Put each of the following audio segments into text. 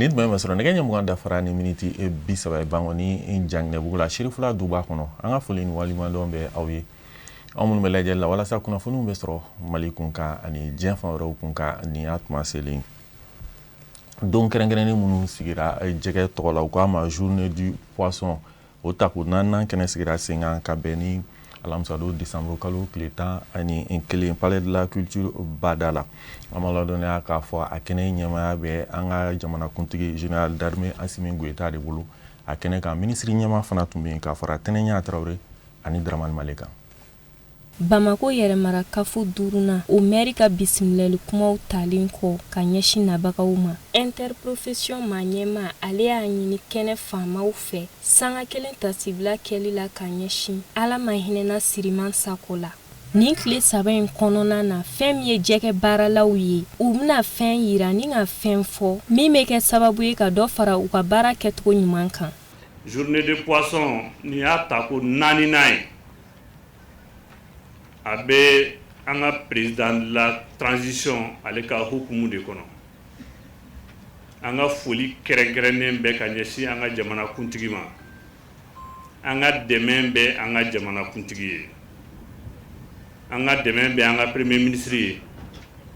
Nin tuma ma sɔrɔ nɛgɛ ɲɛ 20 dafara ni miniti 30 ye Bankɔni Janginɛbugu la, Sirifula duba kɔnɔ. An ka foli ni waleɲumandɔn bɛ aw ye, aw minnu bɛ lajɛli la walasa kunnafoniw bɛ sɔrɔ Mali kun kan ani diɲɛ fan wɛrɛw kun kan. Nin y'a tuma selen don kɛrɛnkɛrɛnnen minnu sigira jɛgɛ tɔgɔ la, u k'a ma Journée du poisson. O tako naaninan kɛnɛ sigira sen kan ka bɛn ni alamisadon décembre kalo tile 11, Palais de la Culture bada la. An b'a ladɔnniya k'a fɔ a kɛnɛ ɲɛmaaya bɛ an ka jamanakuntigi général d'armée Assimi Goïta de bolo. A kɛnɛ kan, minisiri ɲɛma fana tun bɛ yen, k'a fara Tɛnɛɲa Tarawele ani Dramane Male kan. Bamakɔ yɛrɛmara kafo duurunan, o mɛri ka bisimilali kumaw talen kɔ ka ɲɛsin nabagaw ma, interprofession maa ɲɛmaa, ale y'a ɲini kɛnɛ faamaw fɛ sanga kelen tasibila kɛli la ka ɲɛsin Ala ma hinɛna Siriman Sako la. Nin tile 3 in kɔnɔna na, fɛn min ye jɛgɛ baaralaw ye, u bɛna fɛn yira ni ka fɛn fɔ min bɛ kɛ sababu ye ka dɔ fara u ka baara kɛcogo ɲuman kan. Journée de poisson nin y'a tako naaninan ye. A bɛ an ka président de la transition, ale ka hukumu de kɔnɔ. An ka foli kɛrɛnkɛrɛnnen bɛ ka ɲɛsin an ka jamana kuntigi ma. An ka dɛmɛ bɛ an ka jamana kuntigi ye, an ka dɛmɛ bɛ an ka premier ministre ye,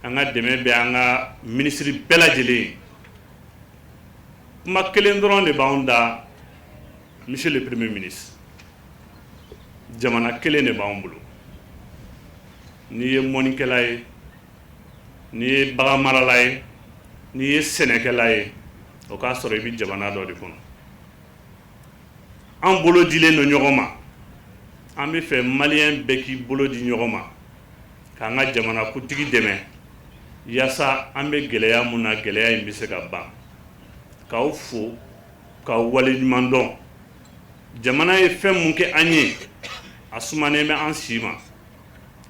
an ka dɛmɛ bɛ an ka ministre bɛɛ lajɛlen ye. Kuma kelen dɔrɔn de b'anw da, monsieur le premier ministre: jamana kelen de b'anw bolo. N'i ye mɔnikɛla ye, n'i ye baganmarala ye, n'i ye sɛnɛkɛla ye, o k'a sɔrɔ i bɛ jamana dɔ de kɔnɔ. An bolo dilen don ɲɔgɔn ma. An bɛ fɛ Malien bɛɛ k'i bolo di ɲɔgɔn ma k'an ka jamana kuntigi dɛmɛ, yaasa an bɛ gɛlɛya mun na, gɛlɛya in bɛ se ka ban. K'aw fo, k'aw waleɲuman dɔn. Jamana ye fɛn mun kɛ an ye, a sumanen bɛ an si ma.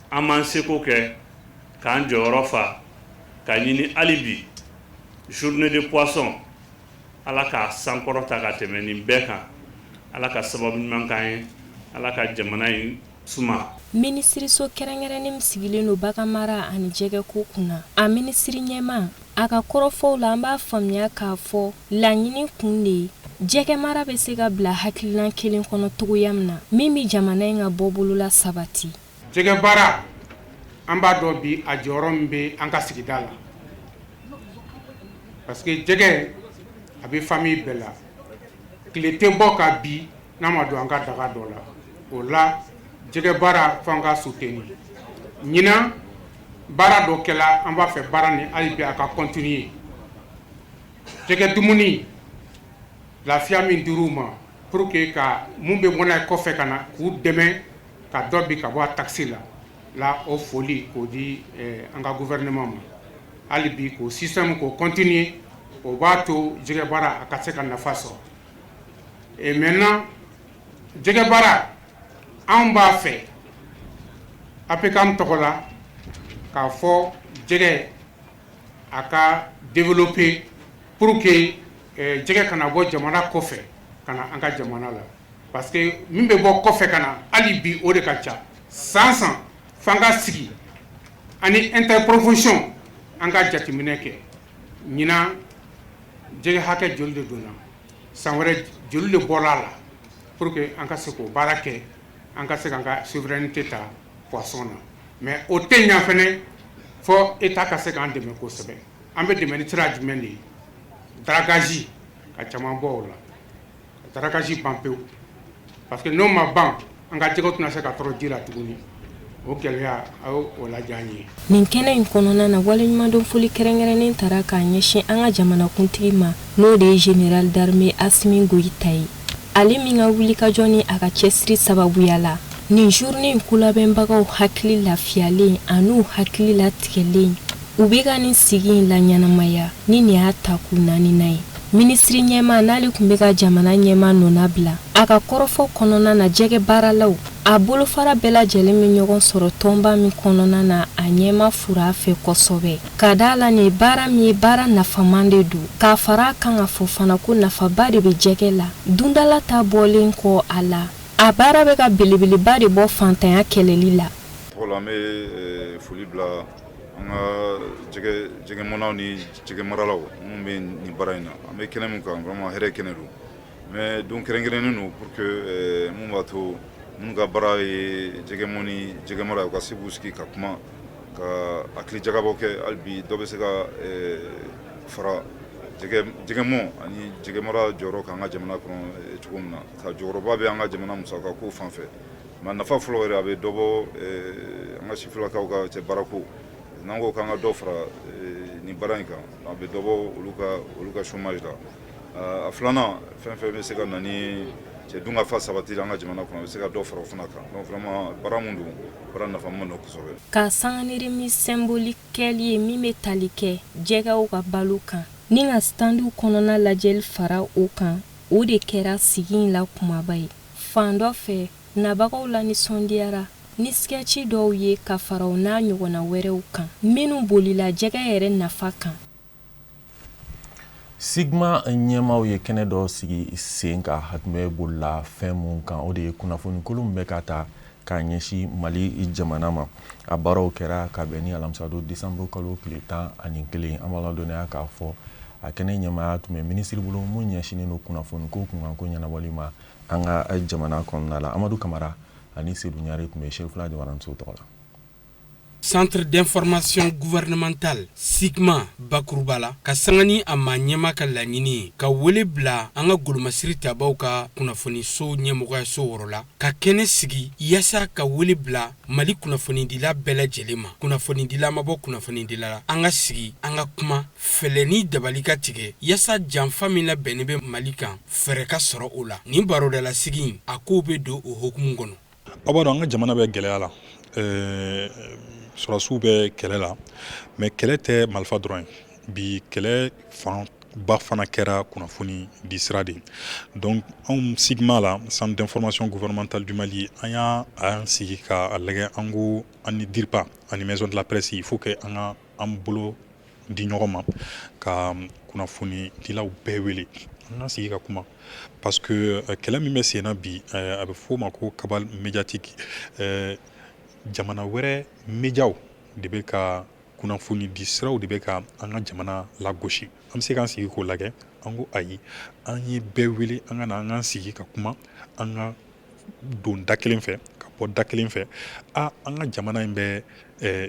An m'an seko kɛ k'an jɔyɔrɔ fa k'a ɲini. Hali bi, Journée de poisson, Ala k'a sankɔrɔta ka tɛmɛ nin bɛɛ kan. Ala ka sababu ɲuman k'an ye, Ala ka jamana in suma. Minisiriso kɛrɛnkɛrɛnnen min sigilen don baganmara ani jɛgɛko kunna, a minisiri ɲɛmaa, a ka kɔrɔfɔw la, an b'a faamuya k'a fɔ laɲini kun de ye jɛgɛ mara bɛ se ka bila hakilina kelen kɔnɔ cogoya min na, min bɛ jamana in ka bɔbolola sabati. Jɛgɛ baara, an b'a dɔn bi a jɔyɔrɔ min bɛ an ka sigida la, parce que jɛgɛ a bɛ famille bɛɛ la. Tile tɛ bɔ ka bi n'a ma don an ka daga dɔ la. O la, jɛgɛ baara, fo an ka soutenir. Ɲinan, baara dɔ kɛla. An b'a fɛ baara ni hali bi a ka continuer. Jɛgɛ dumuni lafiya min dir'u ma pour que ka mun bɛ bɔ n'a ye kɔfɛ ka na k'u dɛmɛ ka dɔ bi ka bɔ a taxe la la, o foli k'o di an ka gouvernement ma. Hali bi k'o système k'o continuer, o b'a to jɛgɛ baara a ka se ka nafa sɔrɔ. Et maintenant, jɛgɛ baara, anw b'a fɛ APCAM tɔgɔ la k'a fɔ jɛgɛ a ka développer pour que jɛgɛ kana bɔ jamana kɔfɛ ka na an ka jamana la, parce que min bɛ bɔ kɔfɛ ka na hali bi, o de ka ca san san. F'an ka sigi ani interprofession, an ka jateminɛ kɛ: ɲinan, jɛgɛ hakɛ joli de donna? San wɛrɛ, joli de bɔra a la? Pour que an ka se k'o baara kɛ, an ka se k'an ka souveraineté ta poisson na. Mais o tɛ ɲa fɛnɛ fɔ État ka se k'an dɛmɛ kosɛbɛ. An bɛ dɛmɛ ni sira jumɛn de ye? Dragage, ka caman bɔ o la, ka dragage ban pewu, parce que n'o ma ban, an ka jɛgɛw tɛna se ka tɔrɔ ji la tuguni. O gɛlɛya, a y'o o lajɛ an ye. Nin kɛnɛ in kɔnɔna na, waleɲumandɔn foli kɛrɛnkɛrɛnnen tara k'a ɲɛsin an ka jamanakuntigi ma, n'o de ye général d'armée Assimi Goïta ye, ale min ka wulikajɔ ni a ka cɛsiri sababuya la, nin journée in kolabɛnbagaw hakili lafiyalen an'u hakili latigɛlen, u bɛ ka nin sigi in laɲɛnamaya ni nin y'a tako naaninan ye. Minisiri ɲɛma, n'ale tun bɛ ka jamana ɲɛma nɔna bila, a ka kɔrɔfɔ kɔnɔna na, jɛgɛ baaralaw a bolofara bɛɛ lajɛlen bɛ ɲɔgɔn sɔrɔ tɔnba min kɔnɔna na, a ɲɛma fura fɛ kosɛbɛ ka da la nin baara min ye baara nafaman de don. K'a fara a kan ka fɔ fana ko nafaba de bɛ jɛgɛ la dundala ta bɔlen kɔ a la, a baara bɛ ka belebeleba de bɔ fantanya kɛlɛli la. Tɔgɔ la, an bɛ foli bila. An ka jɛgɛmɔnaw ni jɛgɛmaralaw minnu bɛ nin baara in na, an bɛ kɛnɛ min kan, vraiment hɛrɛ kɛnɛ don. Mais don kɛrɛnkɛrɛnnen don pour que mun b'a to minnu ka baara ye jɛgɛmɔ ni jɛgɛmara ye, u ka se k'u sigi ka kuma, ka hakili jagabɔ kɛ. Hali bi dɔ bɛ se ka fara jɛgɛmɔ ani jɛgɛmara jɔyɔrɔ kan an ka jamana kɔnɔ cogo min na. Ka jɔyɔrɔba bɛ an ka jamana musaka ko fan fɛ. Mais nafa fɔlɔ yɛrɛ, a bɛ dɔ bɔ an ka sifinnakaw ka cɛ baarako. N'an ko k'an ka dɔ fara nin baara in kan, a bɛ dɔ bɔ olu ka chômage la. A filanan, fɛn fɛn bɛ se ka na ni cɛ dun ka fa sabati an ka jamana kɔnɔ, a bɛ se ka dɔ fara o fana kan. Donc vraiment, baara mun don, baara nafama don kosɛbɛ. Ka sanga ni remise symbolique kɛli ye min bɛ tali kɛ jɛgɛw ka balo kan ni ka standw kɔnɔna lajɛli fara o kan, o de kɛra sigi in la kumaba ye. Fan dɔ fɛ, nabagaw la nisɔndiyara ni sketch dɔw ye ka fara o n'a ɲɔgɔnna wɛrɛw kan minnu bolila jɛgɛ yɛrɛ nafa kan. SIGMA ɲɛmaw ye kɛnɛ dɔ sigi sen kan. A tun bɛ bolila fɛn mun kan, o de ye kunnafoni kolon bɛ ka ta k'a ɲɛsin Mali jamana ma. A baaraw kɛra ka bɛn ni alamisadon décembre kalo tile 11. An b'a ladɔnniya k'a fɔ a kɛnɛ ɲɛmaya tun bɛ minisiri bolo mun ɲɛsinnen don kunnafoni ko kunkanko ɲɛnabɔli ma an ka jamana kɔnɔna la. Amadu Kamara ani Sedu Ɲare tun bɛ Serifula Jabaraninso tɔgɔ la. Centre d'information gouvernementale SIGMA bakuruba la, ka sanga ni a maa ɲɛma ka laɲini ye ka wele bila an ka golomasiri tabaw ka kunnafoniso ɲɛmɔgɔyaso wɔrɔ la, ka kɛnɛ sigi yaasa ka wele bila Mali kunnafonidila bɛɛ lajɛlen ma. Kunnafonidila ma bɔ kunnafonidila la, an ka sigi, an ka kuma, fɛlɛ ni dabali ka tigɛ yaasa janfa min labɛnnen bɛ Mali kan, fɛɛrɛ ka sɔrɔ o la. Nin barodalasigi, a kow bɛ don o hukumu kɔnɔ. Aw b'a dɔn, an ka jamana bɛ gɛlɛya la, sɔrɔdasiw bɛ kɛlɛ la, mais kɛlɛ tɛ marifa dɔrɔn ye. Bi, kɛlɛ fanba fana kɛra kunnafoni di sira de. Donc anw SIGMA la, Centre d'information gouvernementale du Mali, an y'a an sigi k'a lajɛ. An ko an ni DIRPA ani Maison de la presse, il faut que an ka an bolo di ɲɔgɔn ma ka kunnafoni dilaw bɛɛ wele, an ka sigi ka kuma, parce que kɛlɛ min bɛ sen na bi, a bɛ f'o ma ko cabale médiatique. Jamana wɛrɛ médiaw de bɛ ka kunnafoni di siraw de bɛ ka an ka jamana lagosi. An bɛ se k'an sigi k'o lajɛ? An ko ayi. An ye bɛɛ wele, an ka na, an k'an sigi ka kuma, an ka don da kelen fɛ ka bɔ da kelen fɛ. A an ka jamana in bɛ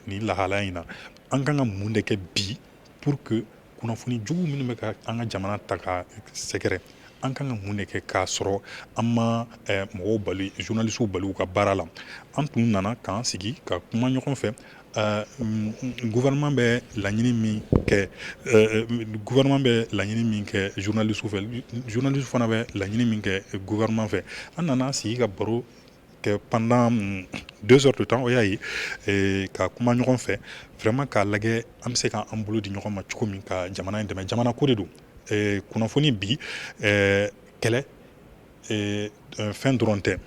nin lahalaya in na, an kan ka mun de kɛ bi pour que kunnafoni jugu minnu bɛ ka an ka jamana ta ka sɛgɛrɛ, an kan ka mun de kɛ k'a sɔrɔ an ma mɔgɔw bali, journalistes bali u ka baara la? An tun nana k'an sigi ka kuma ɲɔgɔn fɛ. Gouvernement bɛ laɲini min kɛ journalistes fɛ, journalistes fana bɛ laɲini min kɛ gouvernement fɛ. An nana sigi ka baro kɛ pendant 2 heures de temps. O y'a ye ka kuma ɲɔgɔn fɛ vraiment, k'a lajɛ an bɛ se k'an bolo di ɲɔgɔn ma cogo min ka jamana in dɛmɛ. Jamana ko de don. Kunnafoni bi, kɛlɛ fɛn dɔrɔn tɛ,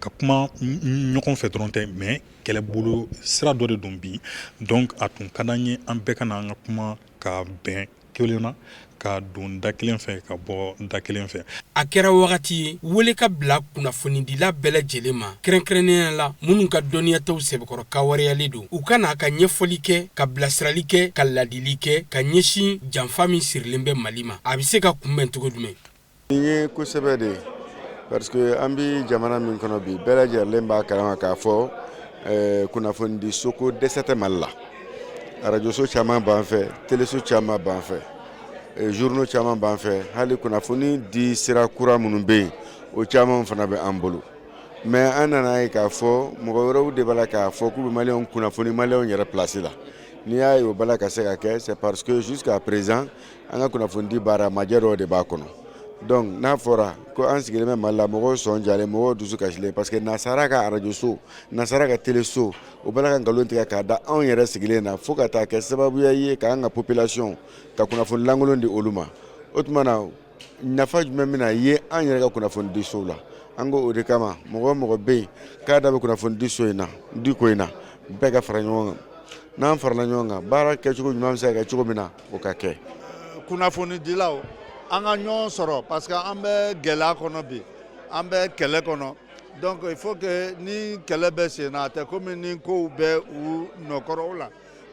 ka kuma ɲɔgɔn fɛ dɔrɔn tɛ, mais kɛlɛbolo sira dɔ de don bi. Donc a tun ka d'an ye, an bɛɛ ka na, an ka kuma ka bɛn kelen na, ka don da kelen fɛ ka bɔ da kelen fɛ. A kɛra wagati ye wele ka bila kunnafonidila bɛɛ lajɛlen ma, kɛrɛnkɛrɛnnenya la minnu ka dɔnniyataw sɛbɛkɔrɔ kawariyalen don, u ka n'a ka ɲɛfɔli kɛ, ka bilasirali kɛ, ka ladili kɛ ka ɲɛsin janfa min sirilen bɛ Mali ma, a bɛ se ka kunbɛn cogo jumɛn. Nin ye kosɛbɛ de, parce que an bi jamana min kɔnɔ bi, bɛɛ lajɛlen b'a kalama k'a fɔ kunnafoni soko dɛsɛ tɛ Mali la. Arajoso caman b'an fɛ, teleso caman b'an fɛ, journaux caman b'an fɛ, hali kunnafoni di sira kura minnu bɛ yen, o caman fana bɛ an bolo. Mais an nana ye k'a fɔ mɔgɔ wɛrɛw de b'a la k'a fɔ k'u bɛ Maliyɛnw kunnafoni Maliyɛnw yɛrɛ place la. N'i y'a ye o b'a la ka se ka kɛ, c'est parce que jusqu'à présent an ka kunnafoni di baara majɛ dɔw de b'a kɔnɔ. Donc n'a fɔra ko an sigilen bɛ Mali la, mɔgɔw sɔn jalen, mɔgɔw dusu kasilen, parce que nasara ka arajoso, nasara ka teleso, o b'a la ka nkalon tigɛ k'a da anw yɛrɛ sigilen na, fo ka taa kɛ sababuya ye k'an ka population ka kunnafoni lankolon di olu ma. O tuma na, nafa jumɛn bɛna ye an yɛrɛ ka kunnafoni di sow la? An ko o de kama, mɔgɔ o mɔgɔ bɛ yen k'a da bɛ kunnafoni di so in na, di ko in na, bɛɛ ka fara ɲɔgɔn kan. N'an farala ɲɔgɔn kan, baara kɛcogo ɲuman bɛ se ka kɛ cogo min na, o ka kɛ. Kunnafonidilaw, an ka ɲɔgɔn sɔrɔ, parce que an bɛ gɛlɛya kɔnɔ bi, an bɛ kɛlɛ kɔnɔ. Donc il faut que ni kɛlɛ bɛ sen na, a tɛ komi ni kow bɛ u nɔkɔrɔw la.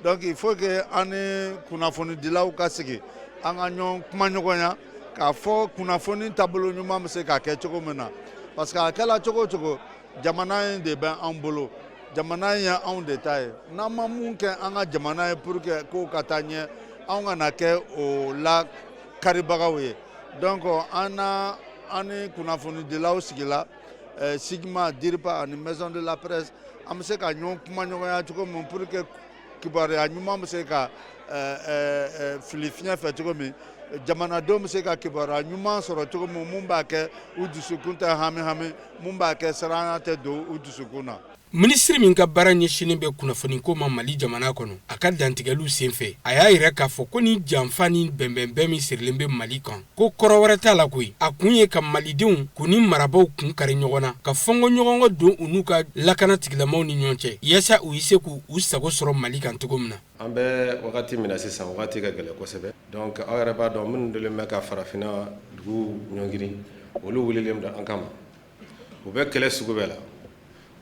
Donc il faut que an ni kunnafonidilaw ka sigi, an ka ɲɔgɔn kuma ɲɔgɔnya k'a fɔ kunnafoni taabolo ɲuman bɛ se ka kɛ cogo min na, parce que a kɛla cogo o cogo, jamana in de bɛ an bolo, jamana in ye anw de ta ye. N'an ma mun kɛ an ka jamana ye pour que kow ka taa ɲɛ, anw kana kɛ o la karibagaw ye. Donc an na an ni kunnafonidilaw sigila, SIGMA, DIRPA ani Maison de la Presse, an bɛ se ka ɲɔgɔn kuma ɲɔgɔnya cogo min pour que kibaruya ɲuman bɛ se ka fili fiɲɛ fɛ cogo min, jamanadenw bɛ se ka kibaruya ɲuman sɔrɔ cogo min, mun b'a kɛ u dusukun tɛ hami hami, mun b'a kɛ siranya tɛ don u dusukun na. Minisiri min ka baara ɲɛsinnen bɛ kunnafoniko ma Mali jamana kɔnɔ, a ka dantigɛliw senfɛ, a y'a yira k'a fɔ ko ni janfa ni bɛnbɛnbɛn min sirilen bɛ Mali kan, ko kɔrɔ wɛrɛ t'a la koyi, a kun ye ka malidenw k'u ni marabaw kun kari ɲɔgɔn na, ka fɔnkɔ ɲɔgɔnkɔ don u n'u ka lakana tigilamaw ni ɲɔgɔn cɛ, yaasa u ye se k'u u sago sɔrɔ Mali kan cogo min na. An bɛ wagati min na sisan, wagati ka gɛlɛn kosɛbɛ. Donc aw yɛrɛ b'a dɔn, minnu delen bɛ ka farafinna dugu ɲɔngiri, olu wulilen don an kama. U bɛ kɛlɛ sugu bɛɛ la,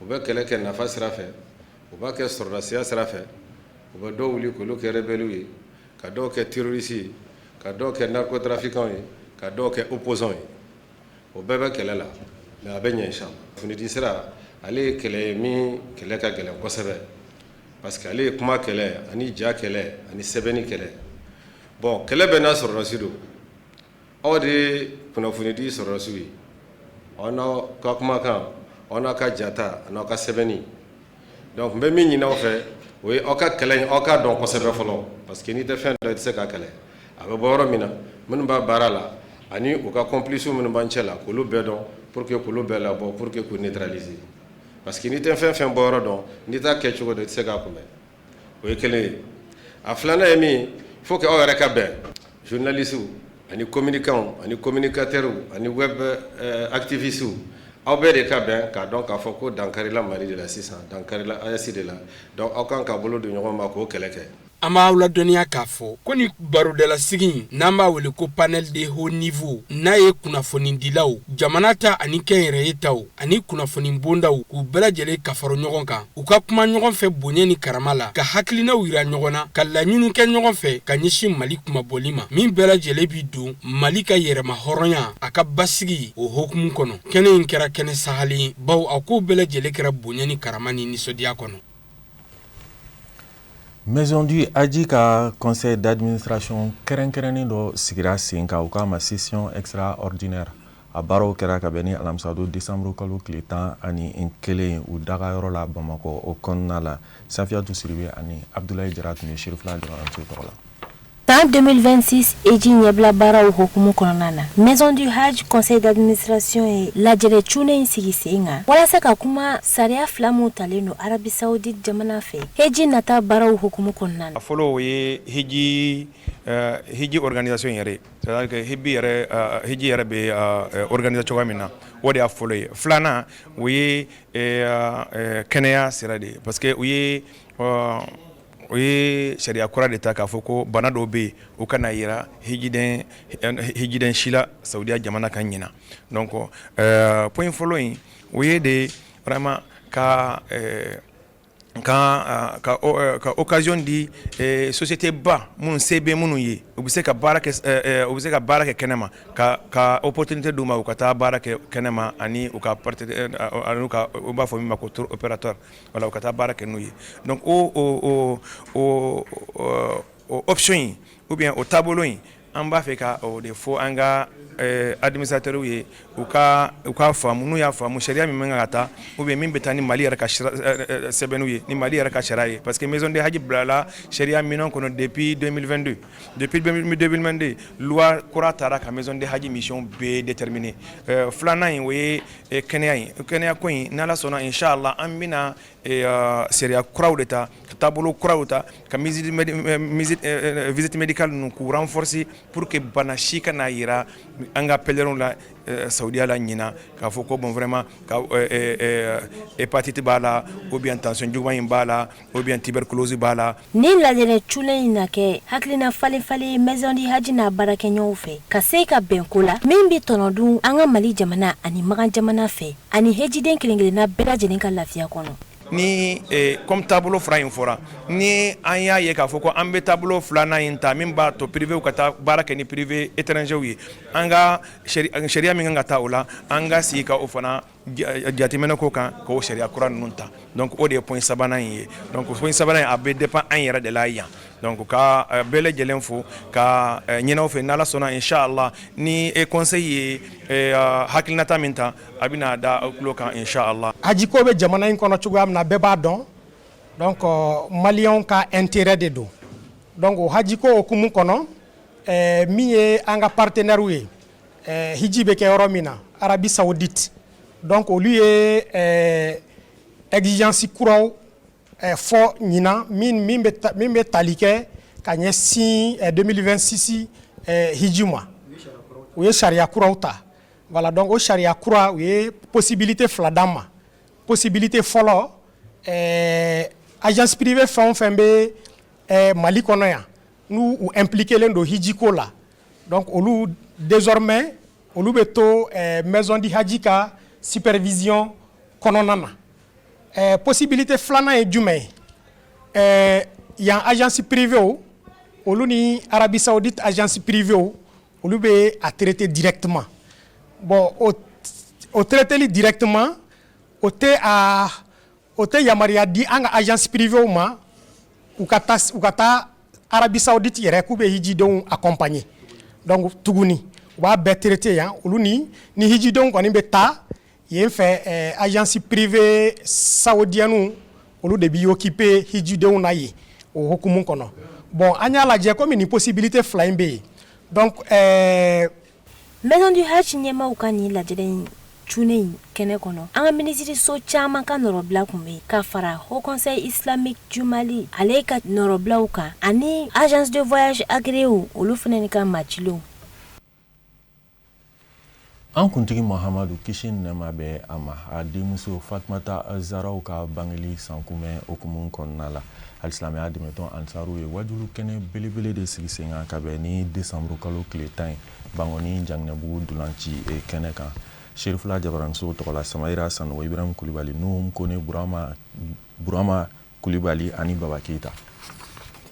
u bɛ kɛlɛ kɛ nafa sira fɛ, u b'a kɛ sɔrɔdasiya sira fɛ, u bɛ dɔw wuli k'olu kɛ rebelles ye, ka dɔw kɛ terroristes ye, ka dɔw kɛ narcotrafiquants ye, ka dɔw kɛ opposants ye. O bɛɛ bɛ kɛlɛ la, mais a bɛ ɲɛ inchallah. Kunnafonidi sira, ale ye kɛlɛ ye min kɛlɛ ka gɛlɛn kosɛbɛ, parce que ale ye kuma kɛlɛ ani ja kɛlɛ ani sɛbɛnni kɛlɛ. Bon, kɛlɛ bɛɛ n'a sɔrɔdasi don. Aw de ye kunnafonidi sɔrɔdasiw ye, aw n'aw ka kumakan, aw n'aw ka jata, n'aw ka sɛbɛnni. Donc n bɛ min ɲini aw fɛ, o ye aw ka kɛlɛ in, aw k'a dɔn kosɛbɛ fɔlɔ, parce que n'i tɛ fɛn dɔn, i tɛ se k'a kɛlɛ. A bɛ bɔ yɔrɔ min na, minnu b'a baara la ani u ka complices minnu b'an cɛ la, k'olu bɛɛ dɔn pour que k'olu bɛɛ labɔ, pour que k'u neutraliser, parce que n'i tɛ fɛn fɛn bɔ yɔrɔ dɔn, n'i t'a kɛ cogo dɔn, i tɛ se k'a kunbɛn. O ye kelen ye. A filanan ye min, faut que aw yɛrɛ ka bɛn, journalistes ani communicants ani communicateurs ani web activistes, aw bɛɛ de ka bɛn k'a dɔn k'a fɔ ko dankarila Mali de la sisan, dankarila AES de la. Donc aw kan ka bolo don ɲɔgɔn ma k'o kɛlɛ kɛ. An b'aw ladɔnniya k'a fɔ ko ni barodalasigi, n'an b'a wele ko panel de haut niveau, n'a ye kunnafonidilaw, jamana ta ani kɛnyɛrɛye taw ani kunnafoni bondaw, k'u bɛɛ lajɛlen kafaro ɲɔgɔn kan, u ka kuma ɲɔgɔn fɛ bonya ni karama la, ka hakilinaw yira ɲɔgɔn na, ka laɲini kɛ ɲɔgɔn fɛ ka ɲɛsin Mali kumabɔli ma, min bɛɛ lajɛlen bi don Mali ka yɛrɛma hɔrɔnya, a ka basigi, o hokumu kɔnɔ. Kɛnɛ in kɛra kɛnɛ sahalen ye, bawo a kow bɛɛ lajɛlen kɛra bonya ni karama ni nisɔndiya kɔnɔ. Maison du Hadj ka conseil d'administration kɛrɛnkɛrɛnnen dɔ sigira sen kan, u k'a ma session extraordinaire. A baaraw kɛra ka bɛn ni alamisadon décembre kalo tile 11, u dagayɔrɔ la Bamakɔ o kɔnɔna la. Safiyatu Siribe ani Abdoulaye Jara tun ye Serifila Jabaraninso tɔgɔ la. San 2026 Heji ɲɛbila baaraw hukumu kɔnɔna na, Maison du Hadj conseil d'administration ye lajɛrɛ cunnen in sigi sen kan walasa ka kuma sariya fila min talen don Arabie Saoudite jamana fɛ Heji nata baaraw hukumu kɔnɔna na. A fɔlɔ, o ye hiji organisation yɛrɛ, c'est à dire que hiji yɛrɛ bɛ organiser cogoya min na, o de y'a fɔlɔ ye. Filanan, o ye kɛnɛya sira de ye, parce que u ye sariya kura de ta k'a fɔ ko bana dɔw bɛ yen, u kana yira hijiden si la Saudiya jamana kan ɲina. Donc point fɔlɔ in, o ye de vraiment ka occasion di société ba minnu se bɛ minnu ye, u bɛ se ka baara kɛ kɛnɛma, ka opportunité d'u ma u ka taa baara kɛ kɛnɛma, ani u ka ani u ka, u b'a fɔ min ma ko tour opérateur, voilà, u ka taa baara kɛ n'u ye. Donc o option in ou bien o taabolo in, an b'a fɛ ka o de fɔ an ka administrateurs ye, u ka faamu. N'u y'a faamu, sariya min bɛ ka taa ou bien min bɛ taa ni Mali yɛrɛ ka sɛbɛnniw ye, ni Mali yɛrɛ ka sariya ye, parce que Maison de Hadj bilala sariya minɛn kɔnɔ depuis 2022. Depuis 2022, loi kura taara ka Maison de Hadj mission bɛɛ déterminer. Filanan in, o ye kɛnɛya ye. Kɛnɛya ko in, n'Ala sɔnna, inchallah, an bɛna sariya kuraw de ta, ka taabolo kuraw ta, ka visite médicale ninnu k'u renforcer pour que bana si kana yira an ka pèlerins la Saudiya la ɲina, k'a fɔ ko bon, vraiment, ka hépatite b'a la, ou bien tension juguman in b'a la, ou bien tuberculose b'a la. Ni lajɛrɛ culen in na kɛ hakilina falen falen Maison du Hadj n'a baarakɛɲɔgɔnw fɛ, ka se ka bɛn ko la min bɛ tɔnɔ dun an ka Mali jamana ani Makan jamana fɛ, ani hejiden kelen kelenna bɛɛ lajɛlen ka lafiya kɔnɔ. Ni comme taabolo fila in fɔra, ni an y'a ye k'a fɔ ko an bɛ taabolo filanan in ta min b'a to privéw ka taa baara kɛ ni privé étranger ye, an ka sariya min kan ka taa o la, an ka sigi ka o fana jateminɛ ko kan k'o sariya kura ninnu ta. Donc o de ye point sabanan in ye. Donc point sabanan in, a bɛ dépend an yɛrɛ de la yan. Donc ka bɛɛ lajɛlen fo ka ɲin'aw fɛ, n'Ala sɔnna, inshallah, ni conseil ye hakilinata min ta, a bɛna da aw tulo kan, inshallah. Hajiko bɛ jamana in kɔnɔ cogoya min na, bɛɛ b'a dɔn. Donc maliyɛnw ka intérêt de don. Donc o hajiko hukumu kɔnɔ, min ye an ka partenaires ye, hiji bɛ kɛ yɔrɔ min na, Arabie Saoudite, donc olu ye exigence kuraw fɔ ɲinan min bɛ tali kɛ ka ɲɛsin 2026 hiji ma. U ye sariya kuraw ta. Voilà, donc o sariya kura, u ye possibilité fila d'an ma. Possibilité fɔlɔ, agence privée fɛn o fɛn bɛ Mali kɔnɔ yan, n'u u impliqué don hiji ko la, donc olu désormais olu bɛ to maison du haji ka supervision kɔnɔna na. Possibilité filanan ye jumɛn ye? Yan agence privée olu ni Arabie Saoudite agence privée, olu bɛ a traiter directement. Bon, o traiteli directement, o tɛ yamaruya di an ka agence privée ma u ka taa Arabie Saoudite yɛrɛ k'u bɛ hijidenw accompagner. Donc tuguni u b'a bɛɛ traiter yan. Olu ni hijidenw kɔni bɛ taa yen fɛ, agence privée saoudienne, olu de b'i occuper hijidenw na yen o hukumu kɔnɔ. Bon, an y'a lajɛ, komi nin possibilité fila in bɛ yen, donc Maison du Hajj ɲɛmaaw ka nin lajɛrɛ in cunnen in kɛnɛ kɔnɔ, an ka minisiriso caman ka nɔrɔbila tun bɛ yen, ka fara Haut Conseil Islamique du Mali ale ka nɔrɔbilaw kan, ani agence de voyage agréé, olu fana ni ka macilenw. An kuntigi Mahamadu, kisi ni nɛɛma bɛ a ma, a denmuso Fatumata Zaraw ka bangeli sankunbɛn hukumu kɔnɔna la, alisilamɛya dɛmɛtɔn Ansaru ye wajulu kɛnɛ belebele de sigi sen kan ka bɛn ni desanburu kalo tile 10 ye, Bankɔni Janginɛbugu dulanci kɛnɛ kan. Serifula Jabaraniso tɔgɔ la, Samayira Sanogo, Ibrahim Kulibali, Nuhum Kone, Burama Burama Kulibali ani Baba Keyita.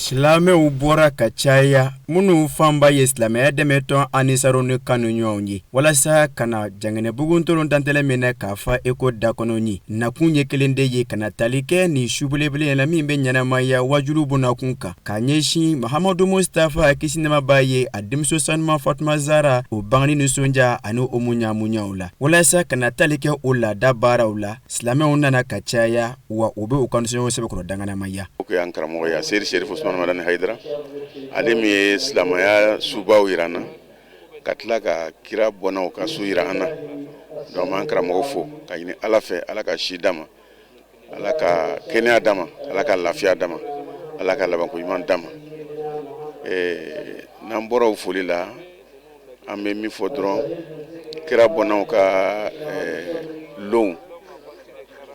Silamɛw bɔra ka caya, minnu fanba ye silamɛya dɛmɛtɔn Anisaru ni kanuɲɔgɔnw ye, walasa ka na Janginɛbugu ntoron dantɛlɛ minɛ k'a fa eko dakɔnɔ ye. Nakun ye kelen de ye, ka na tali kɛ nin su belebele la min bɛ ɲɛnamaya wajulu bonnakun kan k'a ɲɛsin Mahamadu Mustafa, kisi nɛma b'a ye, a denmuso sanuma Fatuma Zara o bangeni nisɔndiya ani o muɲamuɲaw la. Walasa ka na tali kɛ o laada baaraw la, silamɛw nana ka caya, wa u bɛ u ka nisɔndiya sɛbɛkɔrɔ danganamaya. O y'an karamɔgɔ ye, Seri Serifu Usumani Madani Hayidara, ale min ye silamɛya subaw yira an na, ka tila ka kira bɔnnaw ka su yira an na. Donc an b'an karamɔgɔ fo ka ɲini Ala fɛ, Ala ka si d'a ma, Ala ka kɛnɛya d'a ma, Ala ka lafiya d'a ma, Ala ka labanko ɲuman d'a ma. N'an bɔra o foli la, an bɛ min fɔ dɔrɔn, kira bɔnnaw ka lonw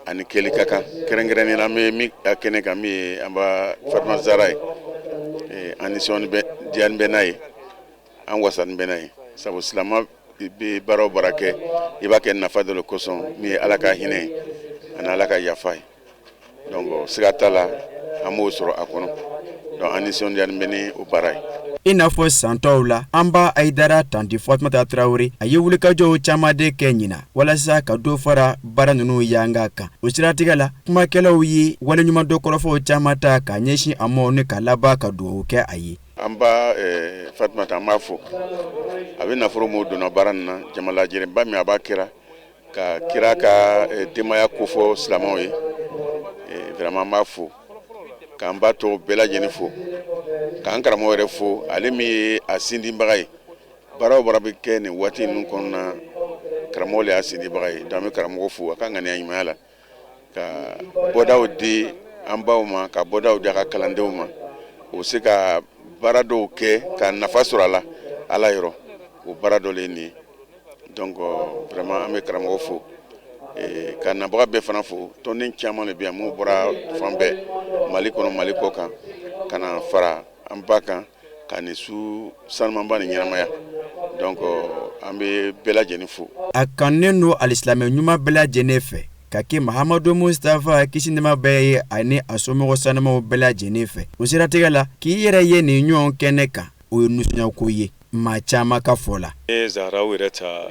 ani kɛli ka kan, kɛrɛnkɛrɛnnenya la an bɛ min ka kɛnɛ kan, min ye an ba Fatuma Zara ye, an nisɔndiyani bɛ n'a ye, an wasani bɛ n'a ye, sabu silamɛ bɛ baara o baara kɛ, i b'a kɛ nafa dɔ de kosɔn, min ye Ala ka hinɛ ye ani Ala ka yafa ye. Donc siga t'a la, an b'o sɔrɔ a kɔnɔ. Donc an nisɔndiyani bɛ ni o baara ye. I n'a fɔ san tɔw la, an ba Ayidara tanti Fatumata Tarawele, a ye wulikajɔw caman de kɛ ɲina walasa ka dɔ fara baara ninnu yanga kan. O siratigɛ la, kumakɛlaw ye waleɲumandɔn kɔrɔfɔw caman ta k'a ɲɛsin a ma ni ka laban ka dugawu kɛ a ye. An ba Fatumata, an b'a fo. A bɛ nafolo min donna baara nin na, jamalajɛrɛba min a b'a kɛra ka kira ka denbaya kofɔ silamɛw ye, vraiment an b'a fo, k'an ba tɔw bɛɛ lajɛlen fo, k'an karamɔgɔ yɛrɛ fo, ale min ye a sindibaga ye. Baara o baara bɛ kɛ nin waati ninnu kɔnɔna, karamɔgɔ de y'a sindibaga ye. Donc an bɛ karamɔgɔ fo a ka ŋaniya ɲumanya la ka bɔdaw di an baw ma, ka bɔdaw di a ka kalandenw ma, u bɛ se ka baara dɔw kɛ ka nafa sɔrɔ a la Ala yɔrɔ. O baara dɔ de ye nin ye. Donc vraiment an bɛ karamɔgɔ fo, ka nabaga bɛɛ fana fo. Tɔnden caman de bɛ yan minnu bɔra fan bɛɛ, Mali kɔnɔ, Mali kɔ kan, ka na fara an ba kan ka nin su sanumanba nin ɲɛnamaya. Donc an bɛ bɛɛ lajɛlen fo. A kanunen don alisilamɛ ɲuman bɛɛ lajɛlen fɛ. ka kɛ Mahamadu Mustafa kisi nɛɛma b'a ye ani a somɔgɔ sanumaw bɛɛ lajɛlen fɛ. O siratigɛ la, k'i yɛrɛ ye nin ɲɔgɔn kɛnɛ kan, o ye nisɔndiyako ye maa caman ka fɔ la. E Zaharaw yɛrɛ ta,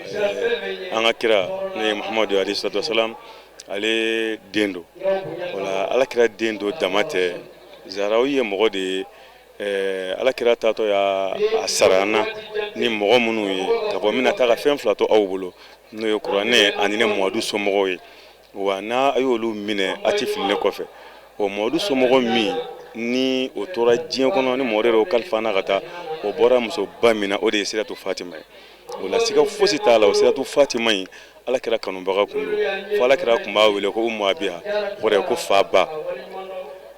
an ka kira n'o ye Muhamadu alayhi salatu wasalam, ale den don. O la ala kira den don dama tɛ, Zaharaw ye mɔgɔ de ye, ala kira taatɔ y'a sara an na ni mɔgɔ minnu ye k'a fɔ n bɛna taa ka fɛn fila to aw bolo, n'o ye kuranɛ ani ne Muhamadu somɔgɔw ye. Wa n'a a y'olu minɛ, a tɛ fili ne kɔfɛ. O Muhamadu somɔgɔ min ni o tora diɲɛ kɔnɔ, ni Muhamadu yɛrɛ kalifa na ka taa, o bɔra musoba min na, o de ye Siratu Fatima ye. O la siga fosi t'a la, o Siratu Fatima in, ala kira kanubaga kun don, fo ala kira tun b'a wele ko Umu Abiha, kɔrɔ ye ko fa ba.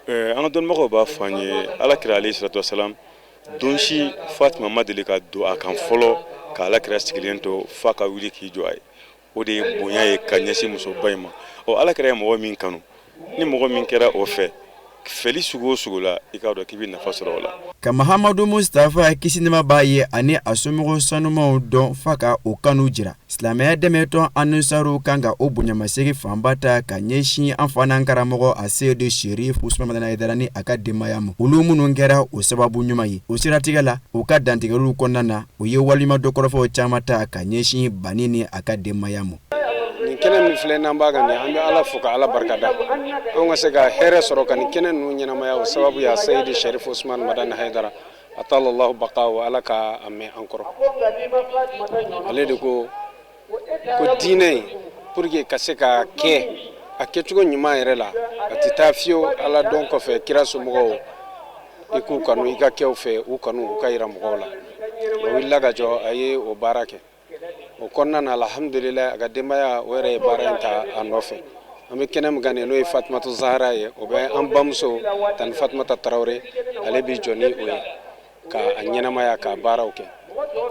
An ka dɔnnibagaw b'a fɔ an ye, ala kira alayhi salatu wasalam, don si Fatima ma deli ka don a kan fɔlɔ ka ala kira sigilen to f'a ka wuli k'i jɔ a ye. O de ye bonya ye ka ɲɛsin musoba in ma. Ɔ, ala kira ye mɔgɔ min kanu, ni mɔgɔ min kɛra o fɛ fɛli sugu o sugu la, i k'a dɔn k'i bɛ nafa sɔrɔ o la. Ka Mahamadu Mustafa kisi nɛɛma b'a ye ani a somɔgɔ sanumaw dɔn fa ka o kanu jira, silamɛya dɛmɛtɔn Anusaru kan ka o bonyamasegin fanba ta ka ɲɛsin an fa n'an karamɔgɔ a Seyidu Sherif Usman Madani Hayidara ni a ka denbaya ma, olu minnu kɛra o sababu ɲuman ye. O siratigɛ la, u ka dantigɛliw kɔnɔna na, u ye waleɲumandɔn kɔrɔfɔw caman ta ka ɲɛsin Bani ni a ka denbaya ma. Nin kɛnɛ min filɛ n'an b'a kan nin, an bɛ Ala fo ka Ala barikada, anw ka se ka hɛrɛ sɔrɔ ka nin kɛnɛ ninnu ɲɛnamaya, o sababu ye Seyidi Sherif Usman Madani Hayidara, atalallahu baqahu, Ala ka a mɛn an kɔrɔ. Ale de ko ko diinɛ in, pour que ka se ka kɛ a kɛcogo ɲuman yɛrɛ la, a tɛ taa fiyewu Ala dɔn kɔfɛ, kira somɔgɔw i k'u kanu, i ka kɛ u fɛ, u kanu u ka yira mɔgɔw la. O wulila ka jɔ, a ye o baara kɛ. O kɔnɔna na, alhamdulillah, a ka denbaya o yɛrɛ ye baara in ta a nɔfɛ. An bɛ kɛnɛ min kan nin, n'o ye Fatumatu Zahara ye, o bɛ an bamuso Tani Fatumata Tarawele, ale bɛ jɔ ni o ye ka a ɲɛnamaya, ka baaraw kɛ.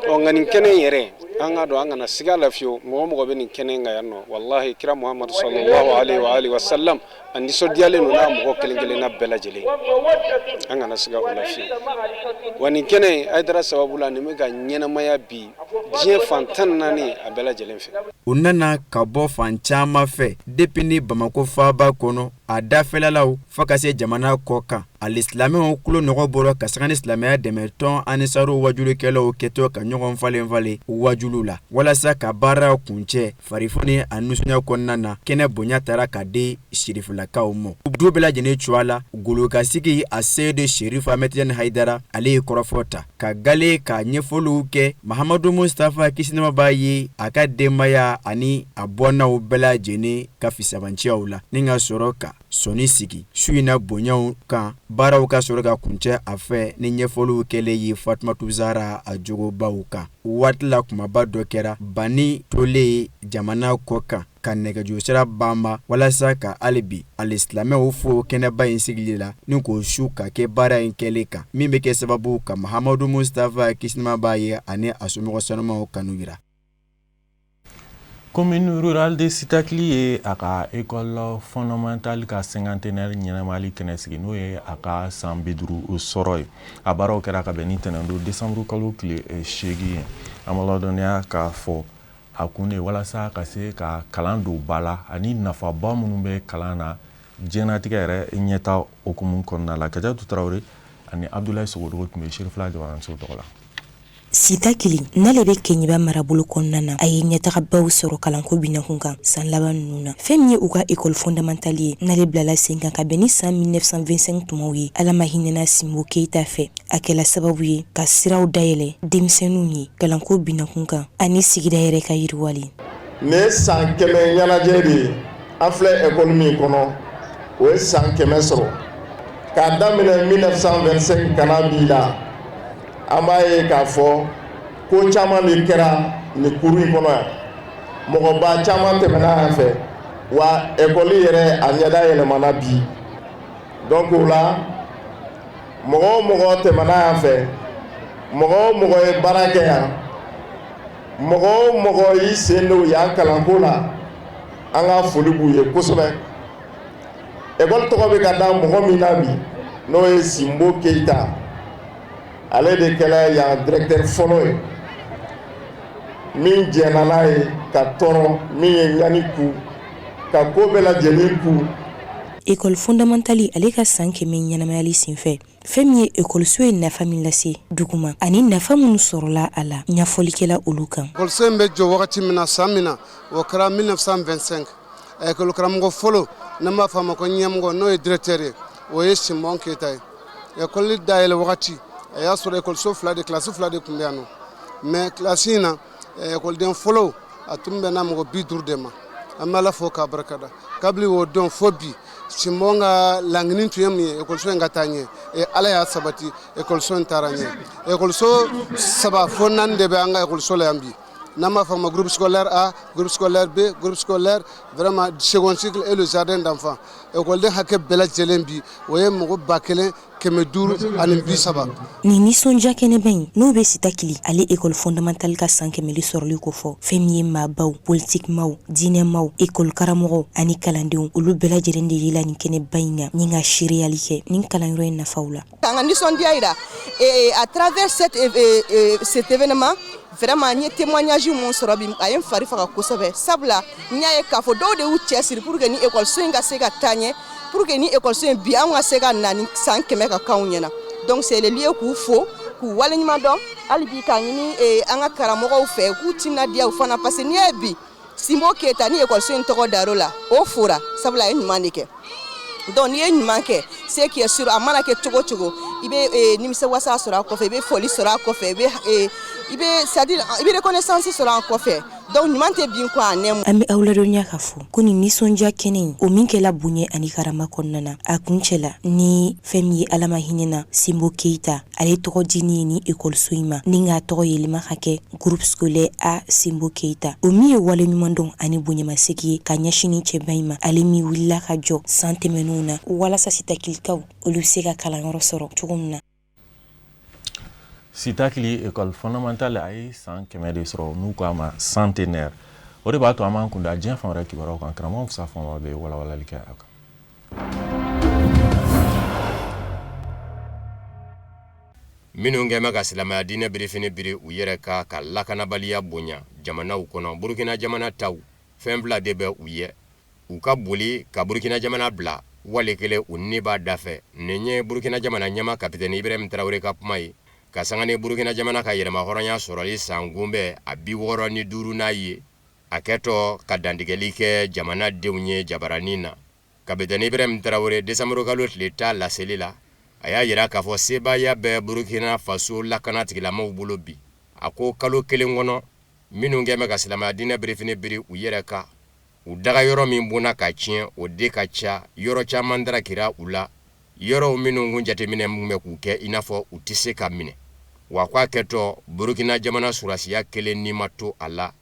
Ɔ, nka nin kɛnɛ in yɛrɛ, an ka dɔn, an kana siga la fiyewu, mɔgɔ mɔgɔ bɛ nin kɛnɛ in kan yan nɔ, walahi, kira Muhamadu sallallahu alaihi wa alihi wa sallam, a nisɔndiyalen don n'a mɔgɔ kelen kelenna bɛɛ lajɛlen. An kana siga o la fiyewu. Wa nin kɛnɛ in, Hayidara sababu la, nin bɛ ka ɲɛnamaya bi diɲɛ fan 14 a bɛɛ lajɛlen fɛ. U nana ka bɔ fan caman fɛ, depuis ni Bamakɔ faaba kɔnɔ, a dafɛlalaw, fo ka se jamana kɔ kan. Alisilamɛw kulo nɔgɔ bɔra ka sanga ni silamɛya dɛmɛtɔn Anisaru wajulikɛlaw kɛtɔ ka ɲɔgɔn falen falen wajulu la walasa ka baara kuncɛ farifoni a nisɔndiya kɔnɔna na. Kɛnɛ bonya taara ka di sirifilakaw ma du bɛɛ lajɛlen cogoya la. Golokasigi a Seyidu Sherif Ahmed Tijani Hayidara, ale ye kɔrɔfɔ ta ka gale ka ɲɛfɔliw kɛ Mahamadu Mustafa kisi nɛɛma b'a ye, a ka denbaya ani a bɔnnaw bɛɛ lajɛlen ka fisabanciyaw la, ni ka sɔrɔ ka sɔnni sigi su in na bonyaw kan, baaraw ka sɔrɔ ka kuncɛ a fɛ ni ɲɛfɔliw kɛlen ye Fatumatu Zahara a jogobaw kan. Waati la kumaba dɔ kɛra Bani tolen jamana kɔ kan ka nɛgɛjurusira banba walasa ka hali bi alisilamɛw fo kɛnɛba in sigili la ni k'o su ka kɛ baara in kɛlen kan, min bɛ kɛ sababu ka Mahamadu Mustafa kisi nɛɛma b'a ye ani a somɔgɔ sanumaw kanu jira. Commune rurale de Sitakili ye a ka école fondamentale ka cinquantenaire ɲɛnamayali kɛnɛ sigi, n'o ye a ka san 50 sɔrɔ ye. A baaraw kɛra ka bɛn ni tɛnɛndon décembre kalo tile 8 ye. An b'a ladɔnniya k'a fɔ a kun de walasa ka se ka kalan don ba la ani nafaba minnu bɛ kalan na diɲɛnatigɛ yɛrɛ ɲɛta hukumu kɔnɔna la. Kajatu Tarawele ani Abdoulaye Sogodogo tun bɛ Sirifila Jabaranso tɔgɔ la. Sitakili n'ale bɛ Keɲeba marabolo kɔnɔna na, a ye ɲɛtagabaw sɔrɔ kalanko binakun kan san laban ninnu na. Fɛn min ye u ka école fondamentale ye, n'ale bilala sen kan ka bɛn ni san 1925 tumaw ye, Ala ma hinɛna Sinbo Keyita fɛ, a kɛla sababu ye ka siraw dayɛlɛ denmisɛnninw ye kalanko binakun kan ani sigida yɛrɛ ka yiriwali. Nin ye san 100 ɲɛnajɛ de ye. An filɛ école min kɔnɔ, o ye san 100 sɔrɔ k'a daminɛ 1925 ka na bi la. An b'a ye k'a fɔ ko caman de kɛra nin kuru in kɔnɔ yan, mɔgɔba caman tɛmɛna yan fɛ, wa école yɛrɛ a ɲɛda yɛlɛmana bi. Donc o la, mɔgɔ o mɔgɔ tɛmɛna yan fɛ, mɔgɔ o mɔgɔ ye baara kɛ yan, mɔgɔ o mɔgɔ y'i sen don yan kalanko la, an ka foli b'u ye kosɛbɛ. École tɔgɔ bɛ ka da mɔgɔ min na bi, n'o ye Sinbo Keyita, ale de kɛra yan directeur fɔlɔ ye min jɛnna n'a ye ka tɔɔrɔ, min ye ɲani ku. ka ko bɛɛ lajɛlen kun. École fondamentale ale ka san 100 ɲɛnamayali senfɛ, fɛn min ye ekɔliso ye nafa min lase dugu ma ani nafa minnu sɔrɔla a la, ɲɛfɔli kɛla olu kan. Ekɔliso in bɛ jɔ wagati min na, san min na, o kɛra 1925. Ekɔli karamɔgɔ fɔlɔ, n'an b'a fɔ a ma ko ɲɛmɔgɔ, n'o ye directeur ye, o ye Sinbɔn Keyita ye. Ekɔli dayɛlɛ wagati, a y'a sɔrɔ ekɔliso fila de, kilasi fila de tun bɛ yan nɔ, mais kilasi in na, ekɔliden fɔlɔ a tun bɛnna mɔgɔ 50 de ma. An bɛ Ala fo k'a barikada. Kabini o don fo bi, Sinbɔn ka laɲini tun ye min ye, ekɔliso in ka taa ɲɛ, Ala y'a sabati, ekɔliso in taara ɲɛ. Ekɔliso saba fo naani de bɛ an ka ekɔliso la yan bi, n'an b'a fɔ a ma groupe scolaire A, groupe scolaire B, groupe scolaire vraiment second cycle et le jardin d'enfants. Ekɔliden hakɛ bɛɛ lajɛlen bi, o ye mɔgɔ 1530. Nin nisɔndiya kɛnɛba in, n'o bɛ Sitakili ale école fondamentale ka san 100 sɔrɔli ko fɔ, fɛn min ye maabaw, politikimaw, diinɛmaw, ekɔli karamɔgɔw ani kalandenw, olu bɛɛ lajɛlen de yela nin kɛnɛba in kan ni ka seereyali kɛ nin kalanyɔrɔ in nafaw la. K'an ka nisɔndiya jira à travers cet événement. Vraiment, n ye témoignage mun sɔrɔ bi, a ye n fari faga kosɛbɛ, sabula n y'a ye k'a fɔ dɔw de y'u cɛ siri pour que ni ekɔliso in ka se ka taa ɲɛ, pour que ni ekɔliso in bi anw ka se ka na ni san 100 ka k'anw ɲɛna. Donc c'est le lieu k'u fo, k'u waleɲuman dɔn hali bi, k'a ɲini an ka karamɔgɔw fɛ k'u timinadiya u fana, parce que n'i y'a ye bi Sinbo Keyita ni ekɔliso in tɔgɔ dar'o la, o fora, sabula a ye ɲuman de kɛ. Donc n'i ye ɲuman kɛ, ce qui est sûr, a mana kɛ cogo cogo, i bɛ nimisiwasa sɔrɔ a kɔfɛ, i bɛ foli sɔrɔ a kɔfɛ, i bɛ c'est à dire i bɛ reconnaissance sɔrɔ a kɔfɛ. Donc ɲuman tɛ bin kɔ a nɛmu. An bɛ aw ladɔnniya k'a fɔ ko nin nisɔndiya kɛnɛ in, o min kɛla bonya ani karama kɔnɔna na, a kuncɛ la ni fɛn min ye Ala ma hinɛ na Sinbo Keyita ale tɔgɔ dini ye ni ekɔliso in ma, ni k'a tɔgɔ yɛlɛma ka kɛ groupe scolaire A Sinbo Keyita, o min ye wale ɲuman dɔn ani bonyamasegin ye ka ɲɛsin ni cɛba in ma, ale min wulila ka jɔ san tɛmɛnenw na walasa Sitakilikaw olu bɛ se ka kalanyɔrɔ sɔrɔ cogo min na. Sitakili école fondamentale a ye san 100 de sɔrɔ, n'u k'a ma centenaire. O de b'a to an b'an kunda diɲɛ fan wɛrɛ kibaruyaw kan. Karamɔgɔ Musa Fɔnba bɛ walawalali kɛ a kan. Minnu kɛn bɛ ka silamɛya diinɛ birifini biri u yɛrɛ kan ka lakanabaliya bonya jamanaw kɔnɔ, Burukina jamana taw, fɛn fila de bɛ u ye: u ka boli ka Burukina jamana bila, wali kelen u ni b'a dafɛ. Nin ye Burukina jamana ɲɛmaa kapitɛni Ibrahim Tarawele ka kuma ye ka sanga ni Burukina jamana ka yɛrɛmahɔrɔnya sɔrɔli san kunbɛn a 65nan ye, a kɛtɔ ka dantigɛli kɛ jamanadenw ye jabaranin na. Kapitɛni Ibrahim Tarawele, desanburukalo tile 10 laseli la, a y'a jira k'a fɔ sebaaya bɛ Burukina Faso lakana tigilamaaw bolo bi. A ko kalo kelen kɔnɔ, minnu kɛn bɛ ka silamɛya diinɛ birifini biri u yɛrɛ kan, u dagayɔrɔ min bonna ka tiɲɛ, o de ka ca. Yɔrɔ caman darakira u la, yɔrɔw minnu kun jateminɛ mun bɛ k'u kɛ i n'a fɔ u tɛ se ka minɛ. Wa k'a kɛtɔ, Burukina jamana surasiya kelen ni ma to a la.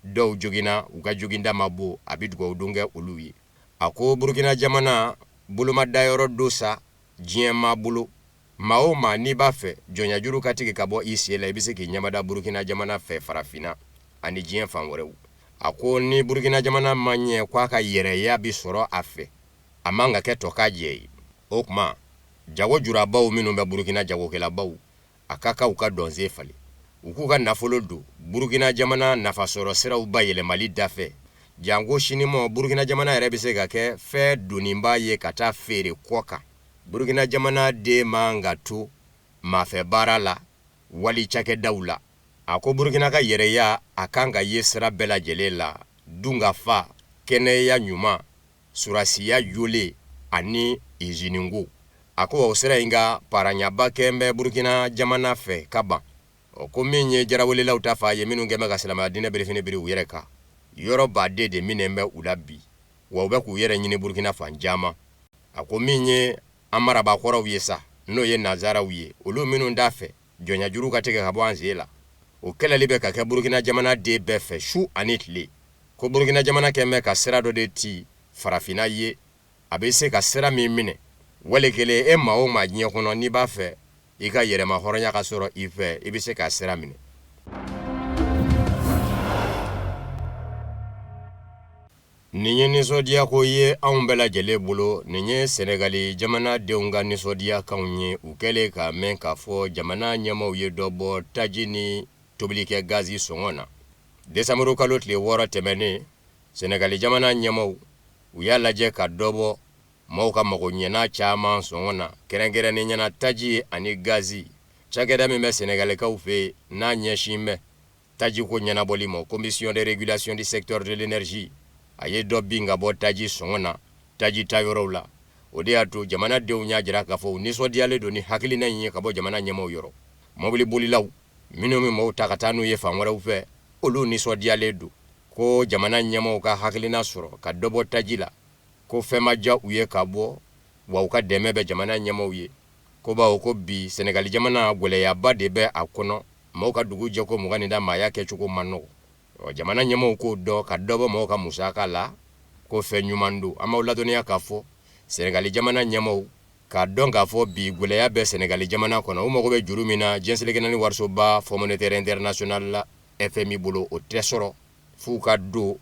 Dɔw joginna, u ka joginda ma bon, a bɛ dugawu don kɛ olu ye. A ko Burukina jamana bolomadayɔrɔ don sa diɲɛ maa bolo. Maa o maa n'i b'a fɛ jɔnyajuru ka tigɛ ka bɔ i sen la, i bɛ se k'i ɲɛmada Burukina jamana fɛ farafinna ani diɲɛ fan wɛrɛw. A ko ni Burukina jamana ma ɲɛ ko a ka yɛrɛya bɛ sɔrɔ a fɛ, a man ka kɛ tɔ ka jɛ ye. O tuma jago jurabaw minnu bɛ Burukina, jagokɛlabaw, a ka kan u ka dɔnsen falen, u k'u ka nafolo don Burukina jamana nafasɔrɔ siraw bayɛlɛmali dafɛ, janko sinimɔ Burukina jamana yɛrɛ bɛ se ka kɛ fɛn doninba ye ka taa feere kɔ kan. Burukina jamana den man ka to maafɛ baara la wali cakɛdaw la. A ko Burukina ka yɛrɛya a kan ka ye sira bɛɛ lajɛlen la, dunkafa, kɛnɛya ɲuman, surasiya jolen ani izininko. A ko o sira in ka paraɲaba kɛn bɛ Burukina jamana fɛ ka ban. Ɔ ko min ye jarawelelaw ta fan ye, minnu kɛn bɛ ka silamɛya diinɛ birifini biri u yɛrɛ kan, yɔrɔ baden de minɛn bɛ u la bi, wa u bɛ k'u yɛrɛ ɲini Burukina fan caman. A ko min ye an marabakɔrɔw ye sa, n'o ye nansaraw ye, olu minnu t'a fɛ jɔnyajuru ka tigɛ ka bɔ an sen la, o kɛlɛli bɛ ka kɛ Burukina jamana den bɛɛ fɛ su ani tile. Ko Burukina jamana kɛn bɛ ka sira dɔ de ti farafinna ye, a bɛ se ka sira min minɛ, wali kelen e maa o maa diɲɛ kɔnɔ n'i b'a fɛ i ka yɛrɛma hɔrɔnya ka sɔrɔ i fɛ, i bɛ se ka sira minɛ. Nin ye nisɔndiyako ye anw bɛɛ lajɛlen bolo. Nin ye Sɛnɛgali jamana denw ka nisɔndiyakanw ye, u kɛlen k'a mɛn k'a fɔ jamana ɲɛmaaw ye dɔ bɔ taji ni tobilikɛ gazi sɔngɔ na. Desanburu kalo tile 6 tɛmɛnen, Sɛnɛgali jamana ɲɛmaaw U y'a lajɛ ka dɔ bɔ maaw ka mago ɲɛna caman sɔngɔ na, kɛrɛnkɛrɛnnenya na taji ani gazi. Cakɛda min bɛ sɛnɛgalikaw fɛ yen n'a ɲɛsin bɛ tajiko ɲɛnabɔli ma, commission de régulation du secteur de l'énergie, a ye dɔ bin ka bɔ taji sɔngɔ na taji tayɔrɔw la. O de y'a to jamanadenw y'a jira k'a fɔ u nisɔndiyalen don ni hakilina in ye ka bɔ jamana ɲɛmaaw yɔrɔ. Mɔbilibolilaw minnu bɛ maaw ta ka taa n'u ye fan wɛrɛw fɛ, olu nisɔndiyalen don ko jamana ɲɛmaaw ka hakilina sɔrɔ ka dɔ bɔ taji la, ko fɛn ma diya u ye ka bɔ, wa u ka dɛmɛ bɛ jamana ɲɛmaaw ye, ko bawo ko bi Senegali jamana gɛlɛyaba de bɛ a kɔnɔ, maaw ka dugu jɛko 20 ni da maaya kɛcogo man nɔgɔ. Jamana ɲɛmaaw k'o dɔn ka dɔ bɔ maaw ka musaka la, ko fɛn ɲuman don. An b'aw ladɔnniya k'a fɔ Senegali jamana ɲɛmaaw k'a dɔn k'a fɔ bi gɛlɛya bɛ Senegali jamana kɔnɔ, u mago bɛ juru min na diɲɛ seleke naani warisoba Fonds monétaire international la FMI bolo, o tɛ sɔrɔ f'u ka don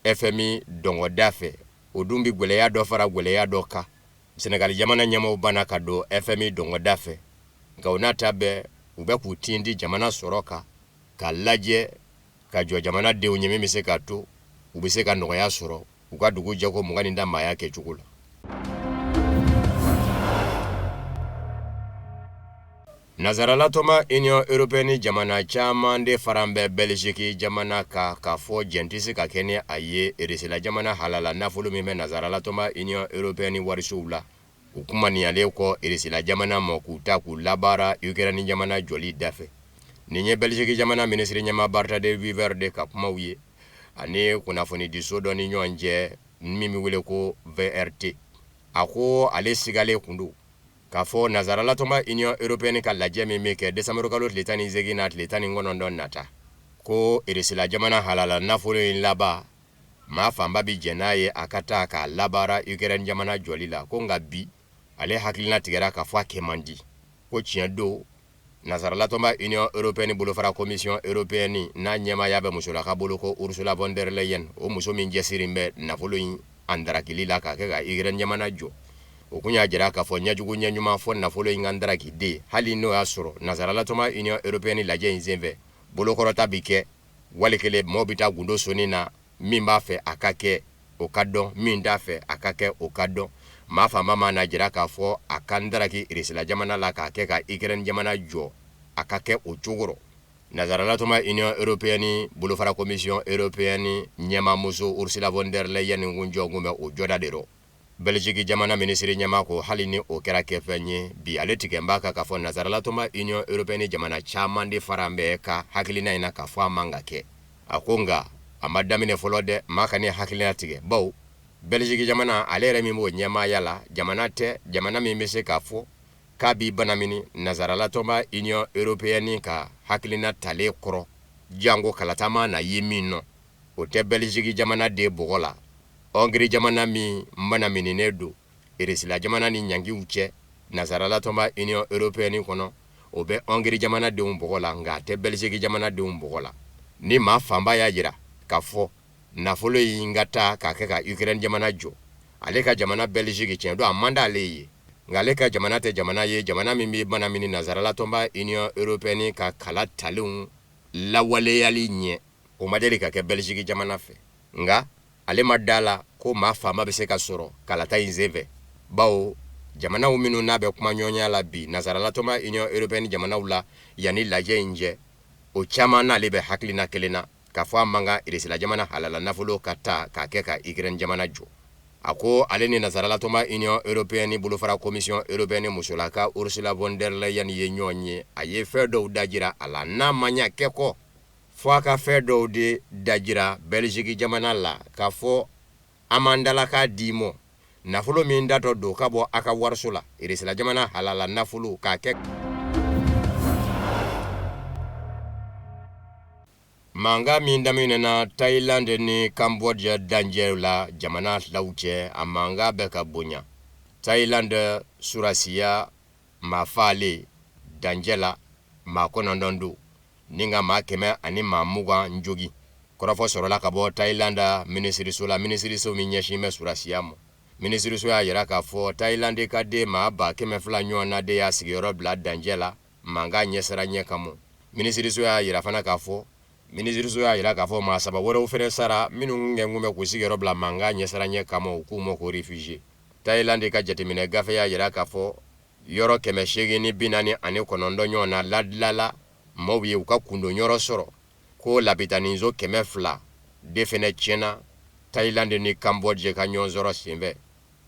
FMI dɔngɔda fɛ. O dun bɛ gɛlɛya dɔ fara gɛlɛya dɔ kan. Senegali jamana ɲɛmaaw banna ka don FMI dɔngɔda fɛ, nka o n'a ta bɛɛ u bɛ k'u tindi jamana sɔrɔ kan k'a lajɛ ka jɔ jamanadenw ɲɛ min bɛ se k'a to u bɛ se ka nɔgɔya sɔrɔ u ka dugu jɛko 20 ni da maaya kɛcogo la. Nazaralatɔnba Union européenne jamana caman de faran bɛ Belgique jamana kan k'a fɔ jɛn tɛ se ka kɛ ni a ye Irisila jamana halala nafolo min bɛ Nazaralatɔnba Union européenne warisow la. U kumaniyalen kɔ Irisila jamana ma k'u ta k'u labaara Ukraine jamana jɔli dafɛ. Nin ye Belgique jamana minisiri ɲɛmaa Bart de Wever de ka kumaw ye ani kunnafonidiso dɔ ni ɲɔgɔn cɛ min bɛ wele ko VRT. A ko ale sigalen kun don k'a fɔ Nazaralatɔnba Union européenne ka lajɛ min bɛ kɛ décembre kalo tile 18 n'a tile 19 nata, ko Irisila jamana halala nafolo in laban maa fanba bɛ jɛn n'a ye a ka taa k'a labaara Ukraine jamana jɔli la. Ko nka bi ale hakilina tigɛra k'a fɔ a kɛ man di. Ko tiɲɛ don, Nazaralatɔnba Union européenne bolofara Commission européenne n'a ɲɛmaaya bɛ musolaka bolo ko Ursula von der Leyen, o muso min cɛsirilen bɛ nafolo in andarakili la k'a kɛ ka Ukraine jamana jɔ, o kun y'a jira k'a fɔ ɲɛjugu ɲɛɲuman fɔ nafolo in ka ndaraki de, hali n'o y'a sɔrɔ Nazaralatɔnba Union européenne lajɛ in senfɛ bolokɔrɔta bɛ kɛ, wali kelen maaw bɛ taa gundo soni na, min b'a fɛ a ka kɛ o ka dɔn, min t'a fɛ a ka kɛ o ka dɔn. Maa fanba mana jira k'a fɔ a ka ndaraki Irisila jamana la k'a kɛ ka Ukraine jamana jɔ, a ka kɛ o cogo rɔ. Nazaralatɔnba Union européenne bolofara Commission européenne ɲɛmaamuso Ursula von der Leyen kun jɔ kun bɛ o jɔda de rɔ. Belgique jamana minisiri ɲɛmaa ko hali ni o kɛra kɛfɛn ye bi, ale tigɛ b'a kan k'a fɔ Nazaralatɔnba Union européenne jamana caman de faran bɛ ka hakilina in na k'a fɔ a man ka kɛ. A ko nka a ma daminɛ fɔlɔ dɛ, maa kana hakilina tigɛ, bawo Belgique jamana ale yɛrɛ min b'o ɲɛmaaya la, jamana tɛ jamana min bɛ se k'a fɔ k'a b'i banamini Nazaralatɔnba Union européenne ka hakilina talen kɔrɔ, janko kalata ma na ye min nɔ, o tɛ Belgique jamana de bɔgɔ la. Hongrie jamana min banamininen don Irisila jamana ni ɲangiw cɛ Nazaralatɔnba Union européenne kɔnɔ, o bɛ Hongrie jamanadenw bɔgɔ la, nka a tɛ Belgique jamanadenw bɔgɔ la. Ni maa fanba y'a jira k'a fɔ nafolo in ka taa k'a kɛ ka Ukraine jamana jɔ, ale ka jamana Belgique tiɲɛ don a man d'ale ye, nka ale ka jamana tɛ jamana ye jamana min bɛ banamini Nazaralatɔnba Union européenne ka kala talenw lawaleyali ɲɛ. O ma deli ka kɛ Belgique jamana fɛ, nka ale ma da la ko maa fanba bɛ se ka sɔrɔ kalata in senfɛ, bawo jamanaw minnu n'a bɛ kuma ɲɔgɔnya la bi Nazaralatɔnba Union européenne jamanaw la yanni lajɛ in cɛ, o caman n'ale bɛ hakilina kelen na k'a fɔ a man kan Irisila jamana halala nafolo ka ta k'a kɛ ka Ukraine jamana jɔ. A ko ale ni Nazaralatɔnba Union européenne bolofara Commission européenne musolaka Ursula von der Leyen ye ɲɔgɔn ye, a ye fɛn dɔw dajira a la n'a ma ɲa kɛ kɔ fo a ka fɛn dɔw de dajira Belgique jamana la k'a fɔ an m'an dalaka d'i mɔ nafolo min datɔ don ka bɔ a ka wariso la Irisila jamana halala nafolo k'a kɛ. Mankan min daminɛna Thailand ni Cambodge dancɛ la jamana filaw cɛ, a mankan bɛ ka bonya. Thailand surasiya maa faalen dancɛ la, maa 9 don ni ka maa 120 jogin. Kɔrɔfɔ sɔrɔla ka bɔ Thailand minisiriso la, minisiriso min ɲɛsin bɛ surasiya ma. Minisiriso y'a jira k'a fɔ Thailand ka den maa 200,000 ɲɔgɔn na de y'a sigiyɔrɔ bila dancɛ la mankan ɲɛsiranɲɛ kama. Minisiriso y'a jira fana k'a fɔ Minisiriso y'a jira k'a fɔ maa saba wɛrɛw fɛnɛ sara minnu kɛ kun bɛ k'u sigiyɔrɔ bila mankan ɲɛsiranɲɛ kama u k'u ma ko réfugié. Tayilandi ka jateminɛ gafe y'a jira k'a fɔ yɔrɔ 849 ɲɔgɔn na ladilala maaw ye u ka kundonyɔrɔ sɔrɔ, ko lapitaniso 200 de fɛnɛ tiɲɛna Tayilandi ni Kambɔji ka ɲɔgɔnsɔrɔ senfɛ.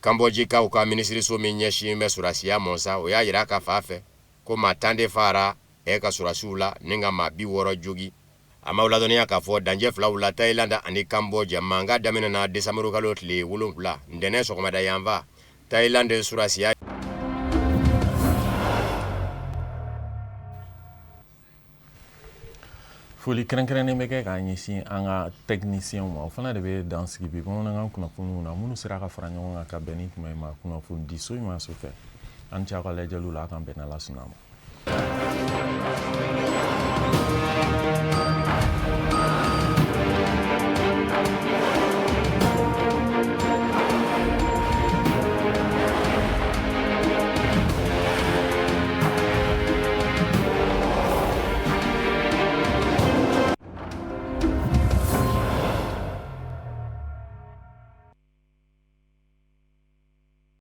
Kambɔjikaw ka minisiriso min ɲɛsin bɛ sɔrɔdasiya mɔ sa, o y'a jira a ka fan fɛ ko maa 10 de faara ɛ ka sɔrɔdasiw la ni ka maa 60 jogi. A m'aw ladɔnniya k'a fɔ dancɛ filaw la Tayilandi ani Kambɔji mankan daminɛna desanburukalo tile 7 ntɛnɛn sɔgɔmada yanfan Tayilandi sɔrɔdasiya. Foli kɛrɛnkɛrɛnnen bɛ kɛ k'a ɲɛsin an ka tɛkinisiyɛnw ma. O fana de bɛ dan sigi bi bamanankan kunnafoniw na minnu sera ka fara ɲɔgɔn kan ka bɛn ni tuma in ma kunnafonidiso in ma so fɛ. An ni ce aw ka lajɛliw la, a k'an bɛn n'Ala sɔnna a ma.